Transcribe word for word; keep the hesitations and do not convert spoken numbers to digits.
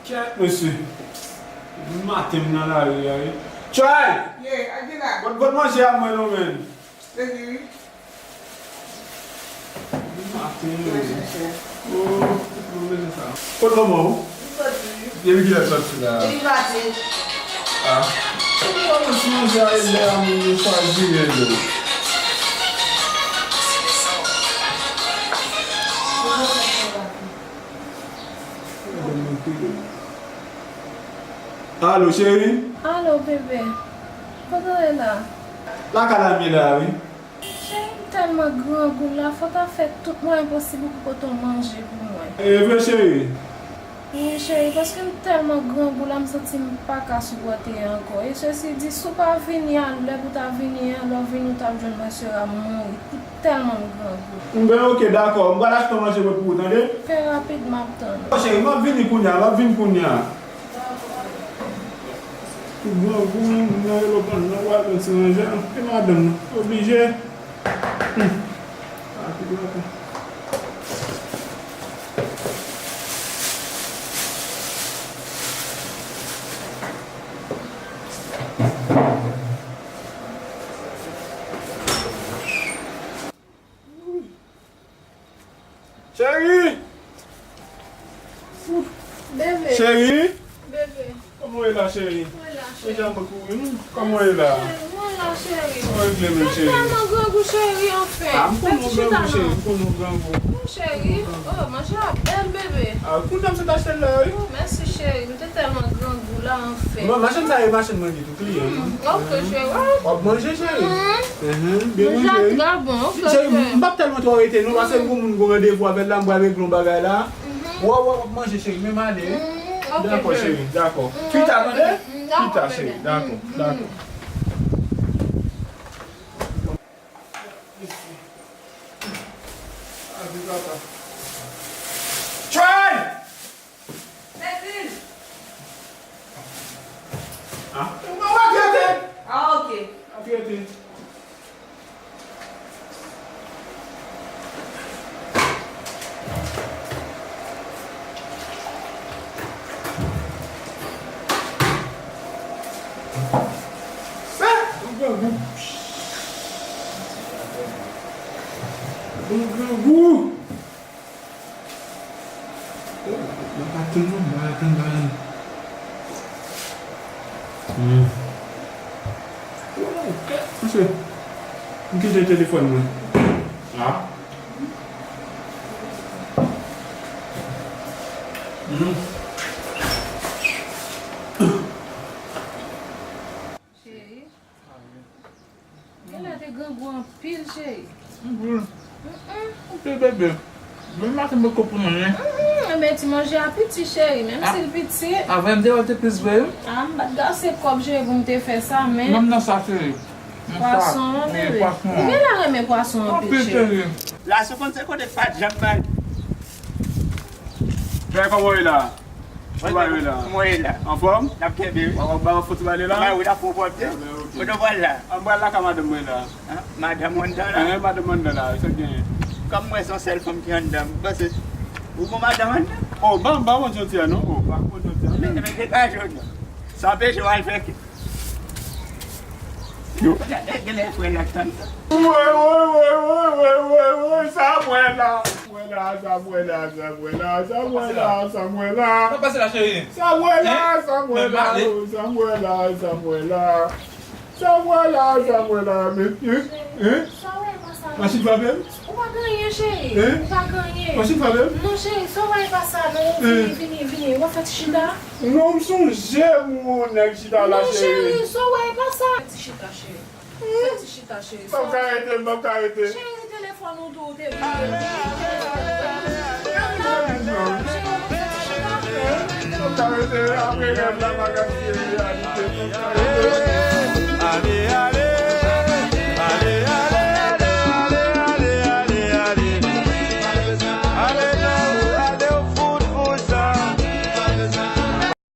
Kèt, mesye. Maten m nan lari a, wi. Tchay! Ye, Adila. Pot, pot manje a mwen non, menn. Vini, wi. Maten, wi. Mwen chèche. Oh, mwen bezwen sa. Kot manman w? Li soti. Depi kilè l soti la? Li pati. Ah. Ou pa wè si manje a e lè a moun yo chwazi rele w. Alo, cheri? Alo, bebe. Kote w ye la? Lakay la m ye la, wi. Cheri, m tèlman grangou la, fò w ta fè tout mwayen posib pou w pote yon manje pou mwen. E vre, cheri? Wi, cheri, paske m tèlman grangou la, m santi m pa ka sipòte ankò. E sesi di, si w pa vini a lè pou w ta vini an, lè w vini, w t ap jwenn mwen sera mouri. Tèlman m grangou. M ben, oke, dakò. M pral achte yon manje mwen pou ou, tande? Fè rapid, m ap tann ou. Cheri, m ap vini kounye a, m ap vini kounye a. Ou grangou, moun nan rele w pandan w al nan ti manje a. E madanm nan, oblije. Hmm. Rapid, rapid. Cheri! Bebe. Cheri! Bebe. Kòman w ye la, cheri? Mwen la, cheri. Deja mwen kouri, non? Kòman w ye la? Cheri, mwen la, cheri. Kòman w regle menm, cheri? Mwen tèlman grangou, cheri, anfen. Ah, m konnen w grangou, cheri. M konnen w grangou. Non, cheri. Oh, manje a bèl, bebe. Ah, kounye a m sot achte l la, wi. Oh, mèsi, cheri. M te tèlman grangou la, anfen. Bon, machann sa e machann mwen li tou, kliyan. Hmm, ok, cheri. W ap manje, cheri? Mhm. Mhm, byen manje, wi. Manje a trè bon, ok, cheri. M p ap tèlman twò rete, non, paske m gon moun, gon randevou avè l la, m pral regle yon bagay la. Mhm. W ap, w ap manje, cheri, men m ale, wi. Mhm, ok, cheri. Dakò, cheri, dakò. Mhm, ok, bebe. Pita, tande? Mhm, dakò, bebe. Pita, cheri, dakò, dakò. Try! Cécile! Ah, ou pa fiyete? Ah, ok. Pa fiyete. Bon grangou. Mwen pa tèlman mal, tèlman mal. Hmm. Mesye, m kite telefòn mwen. Ah. Hmm. Cheri. Genlè te grangou anpil, cheri. Mhm. Mm-mm. Ok, bebe. Men maten mwen ko pou mwen, men. Mm-mm. Enben, ti manje a piti, cheri, menm si l piti. Avè m te wè l te plis vre, wi. Ah, m pa t gase kòb, cheri, pou m te fè sa, men. Menm nan sa, cheri. Pwason an, bebe. Pwason an. Ou genlè renmen pwason anpil, cheri. Anpil, cheri. La, se konn se kote k pa t janm bay. Bèl, kòman w ye la? Kòman w ye la? Mwen ye la. Anfòm? N ap kenbe, wi. W ap ba yon foti bale la? Ba wi, n ap fè yon pòte. Ah, ben, ok. Kote w pral la? An, m pral lakay madanm mwen la. An, madanm w anndan la? An, madanm mwen anndan la, wi, sa k genyen? Kòm mwen se yon sèl fanm ki anndan, m panse ou gon madanm anndan? Oh, ba m, ba m yon ti a, non? Oh, ba m yon ti a, non? Men, men, degaje w, non. Sa anpeche w al fè kè. Yo. Genlè frè l ap tann sa. Woy, woy, woy, sa m wè la. Sa m wè la, sa m wè la, sa m wè la, sa m wè la, sa m wè la. Sa k pase la, cheri? Sa m wè la, sa m wè la, sa m wè la, sa m wè la. Sa m wè la, sa m wè la, men, hein, hein? Sa w wè pa sa, non. Machin frape m? Ou pa gen anyen, cheri. Hein? Ou pa gen anyen. Machin frape m? Non, cheri, sa w wè pa sa, non. Vini, vini, vini. W ap fè ti chita? Non, m sonje m wè yon nèg chita la, cheri. Non, cheri, sa w wè pa sa. Fè ti chita, cheri. Fè ti chita, cheri. M p ap ka rete, m p ap ka rete. Cheri, telefòn ou tou, ou te bliye. Cheri, fè ti chita. M p ap ka rete, apre rèv la, bagay se reyalite. M p ap ka rete.